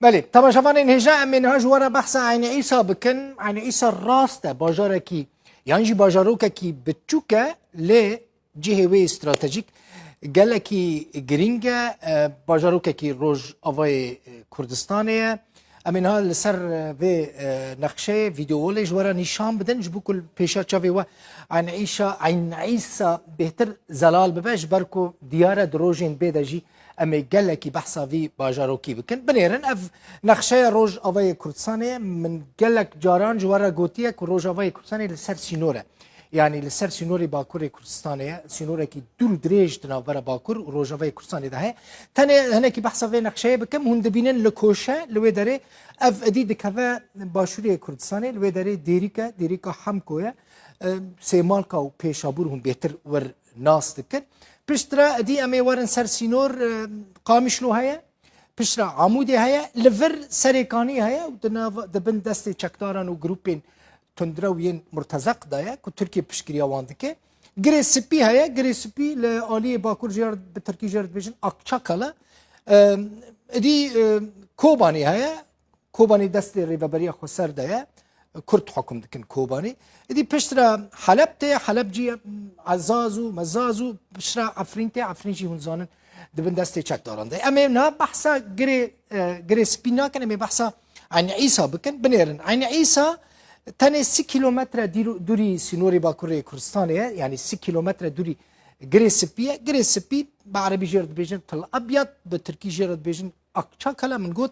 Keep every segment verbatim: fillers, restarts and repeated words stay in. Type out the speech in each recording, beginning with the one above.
Belê, temaşevanên hêja, em ê niha ji we re behsa Eyn Îsa bikin. Eyn Îsa rast e, bajarekî yan jî bajarokekî biçûk e, lê cihê wê yê stratejîk gelekî girîng e. E, bajarokekî Rojavayê, e, Kurdistanê ye. Em ê niha li ser, e, vê, e, nexşeyê, vîdeolê ji we re nîşan bidin, ji bo ku li pêşa çavê we Eyn Îşa, Eyn Îsa bêhtir zelal bibe, ji ber ku diyar e di rojên bê de jî em ê gelekî behsa vî bajarokî bikin. Binêrin, ev nexşeya Rojavayê Kurdistanê ye. Min gelek caran ji we re gotiye ku Rojavayê Kurdistanê li ser sînor e. Yanî li ser sînorê Bakurê Kurdistanê ye. Sînorekî dûr û dirêj di navbera Bakur û Rojavayê Kurdistanê de heye. Tenê hinekî behsa vê nexşeyê bikim. Hûn dibînin li koşe, li wê derê ev êdî dikeve Başûrê Kurdistanê, li wê derê Dêrîk e, Dêrîka Hemko ye. E, Sêmalka û Pêşabûr hûn bêhtir wir nas dikin. Piştre êdî em ê werin ser sînor, e, Qamişlo heye. Piştre Amûdê heye. Li vir Serêkanî heye û di nav, di bin destê çekdaran û grûpên tundrew yên murtezek de ye ku Tirkiye piştgiriya wan dike. Girê Spî heye. Girê Spî li aliyê bakur jê re, bi tirkî jê re dibêjin Akçakale. E, êdî, e, Kobanê heye. Kobanê destê Rêveberiya Xweser de ye. Kurd hukm dikin Kobanê. Êdî piştre Heleb tê, Heleb jî Ezaz û Mezaz û piştre Efrîn tê, Efrîn jî hûn zanin di bin destê çekdaran de. Em ê niha behsa Girê, e, Girê Spî nakin, em ê behsa Eyn Îsa bikin. Binêrin, Eyn Îsa tenê sî kîlometre dîro-, dûrî sînorê Bakurê Kurdistanê ye, yanî sî kîlometre dûrî Girê Spî ye. Girê Spî, bi erebî jê re dibêjin Til Ebyad, bi tirkî jê re dibêjin Akçakale, min got,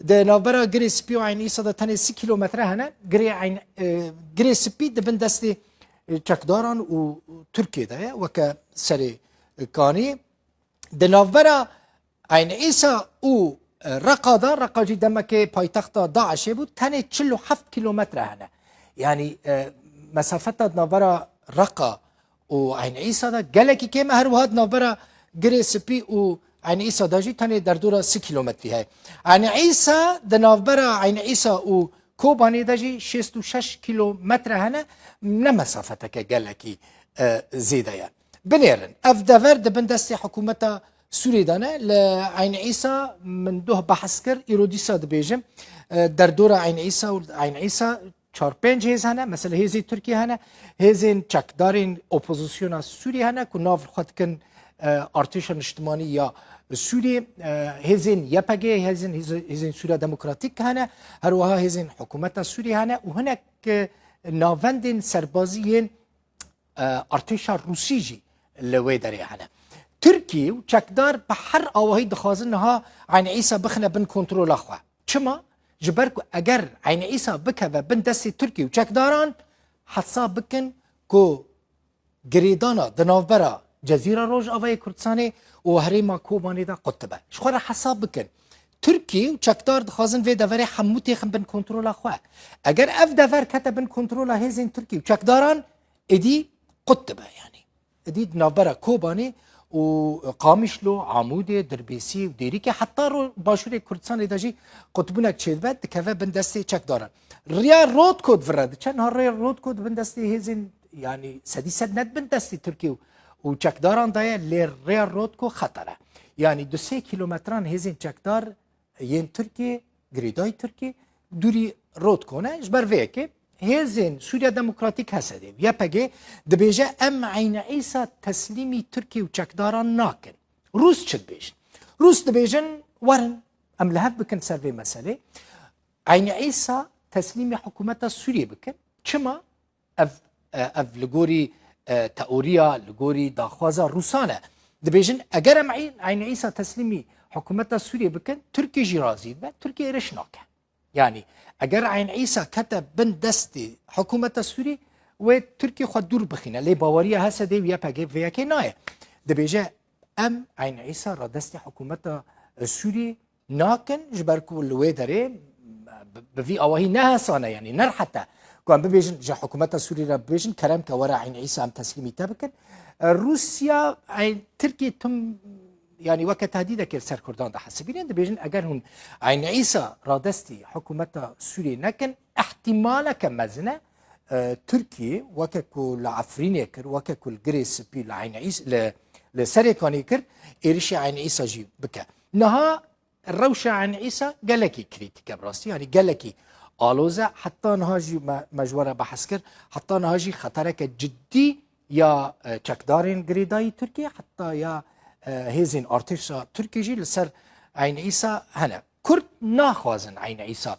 di navbera Girê Spî û Eyn Îsa de tenê sî kîlometre hene. Girê Eyn, e, Girê Spî di bin destê, e, çekdaran û Tirkiyê de ye, weke Serê Kanî. Di navbera Eyn Îsa û, e, Reqa de, Reqa jî demekê paytexta DAIŞê bû, tenê çil û heft kîlometre hene. Yanî, e, mesafeta di navbera Reqa û Eyn Îsa de gelekî kêm e. Her wiha di navbera Girê Spî û Eyn Îsa de jî tenê derdora sî kîlometrî heye. Eyn Îsa di navbera Eyn Îsa û Kobanê de jî şêst û şeş kîlometre hene, ne mesafeteke gelekî, e, zêde ye. Binêrin, ev dever di bin destê hikûmeta Sûriyê de ne. Li Eyn Îsa min doh behs kir, îro dîsa dibêjim, e, derdora Eyn Îsa û Eyn Îsa çar pênc hêz hene, mesela hêzê Tirkiyê hene, hêzên çekdarên opozisyona Sûriyê hene ku nav li xwe dikin, e, Artêşa Niştimanî ya Sûriyê, e, hêzên Y P G, hêzên, hêz-, hêzên Sûriya Demokratîk hene, her wiha hêzên hikûmeta Sûriyê hene û hinek, e, navendên serbazî yên, e, artêşa Rûsî jî li wê derê hene. Tirkî û çekdar bi her awahî dixwazin niha Eyn Îsa bixine bin kontrola xwe. Çima? Ji ber ku eger Eyn Îsa bikeve bin destê Tirkî û çekdaran, hesab bikin ku girêdana di navbera Cezîra Rojavayê Kurdistanê û herêma Kobanê de qut dibe. Ji xwe re hesab bikin. Tirkî û çekdar dixwazin vê deverê hemû têxin bin kontrola xwe. Eger ev dever kete bin kontrola hêzên Tirkî û çekdaran, êdî qut dibe yanî. Êdî di navbera Kobanê û Qamişlo, Amûdê, Dirbêsî û Dêrîkê, heta ro-, başûrê Kurdistanê de jî qutbûnek çêdibe, dikeve bin destê çekdaran. Riya Rotko di vir re diçe, niha rê Rotko di bin destê hêzên, yanî sedî sed ne di bin destê Tirkî û, û çekdaran de ye, lê rêya Rotko xeter e. Yanî du sê kîlometran hêzên çekdar yên Tirkiyê, girêdayî Tirkiyê, dûrî Rotko ne. Ji ber vê yekê hêzên Sûriya Demokratîk, H S D û Y P G, dibêje, em Eyn Îsa teslîmî Tirkiye û çekdaran nakin. Rûs çi dibêjin? Rûs dibêjin, werin, em li hev bikin ser vê meselê. Eyn Îsa teslîmî hikûmeta Sûriyê bikin. Çima? Ev, e, ev li gorî, e, teoriya, li gorî daxwaza Rûsan e. Dibêjin, eger em Eyn, Eyn Îsa teslîmî hikûmeta Sûriyê bikin, Tirkiye jî razî dibe, Tirkiye êrîş nake. Yanî, eger Eyn Îsa kete bin destê hikûmeta Sûriyê, wê Tirkiye xwe dûr bixîne. Lê baweriya H S D û Y P G vê yekê nayê. Dibêje, em Eyn Îsa radestê hikûmeta, e, Sûriyê nakin, ji ber ku li wê derê bi, bi vî awahî ne hesan e, yanî ne rehet e ku em bibêjin, ji hikûmeta Sûriyê re bibêjin, kerem ke were Eyn Îsa em teslîmî te bikin. E, Rûsya, Eyn, Tirkiye tim, yanî weke tehdîdekê li ser Kurdan dihesibînin, dibêjin eger hûn Eyn Îsa radestî hikûmeta Sûriyê nekin, îhtîmaleke mezin e, e, Tirkiye weke ku li Efrînê kir, weke ku li Girê Spî, li Eyn Îs-, li, li Serêkanê kir, êrişî Eyn Îsa jî bike. Niha rewşa Eyn Îsa gelekî krîtîk e bi rastî. Yanî gelekî aloz e. Heta niha jî me, me ji we re behs kir. Heta niha jî xetereke cidî ya, e, çekdarên girêdayî Tirkiyê, heta ya, e, hêzên artêşa Tirkiyê jî li ser Eyn Îsa hene. Kurd naxwazin Eyn Îsa,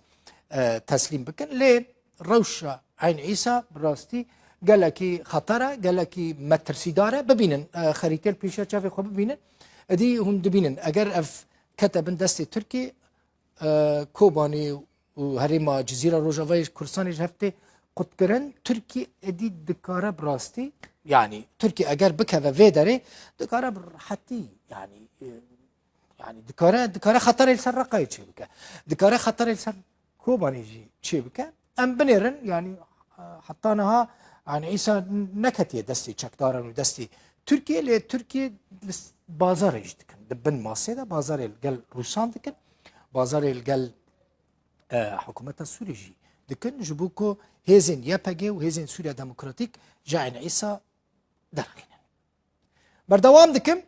e, teslîm bikin. Lê rewşa Eyn Îsa bi rastî gelekî xeter e, gelekî metirsîdar e. Bibînin, e, xerîtê li pêşiya çavê xwe bibînin. Edî hûn dibînin, eger ev kete bin destê Tirkiyê, e, Kobanê û herêma Cizîra Rojavayê Kurdistanê ji hev tê qutkirin, Tirkiyê edî dikare bi rastî, yanî Tirkiye eger bikeve vê derê, dikare bi rehetî, yanî, e, yanî dikare, dikare xeterê li ser Reqayê çêbike. Dikare xeterê li ser Kobanê jî çêbike. Em binêrin, yanî, e, heta niha, yanî Îsa neketiye destê çekdaran û destê Tirkiye, lê Tirkiye li s-, bazarê jî dikin. Di bin masê de bazarê li gel Rûsan dikin, bazarê li gel, e, hikûmeta Sûriyê jî dikin, ji bo ku hêzên Y P G û hêzên Sûriya Demokratîk ji Eyn Îsa derxînin. Berdewam dikim.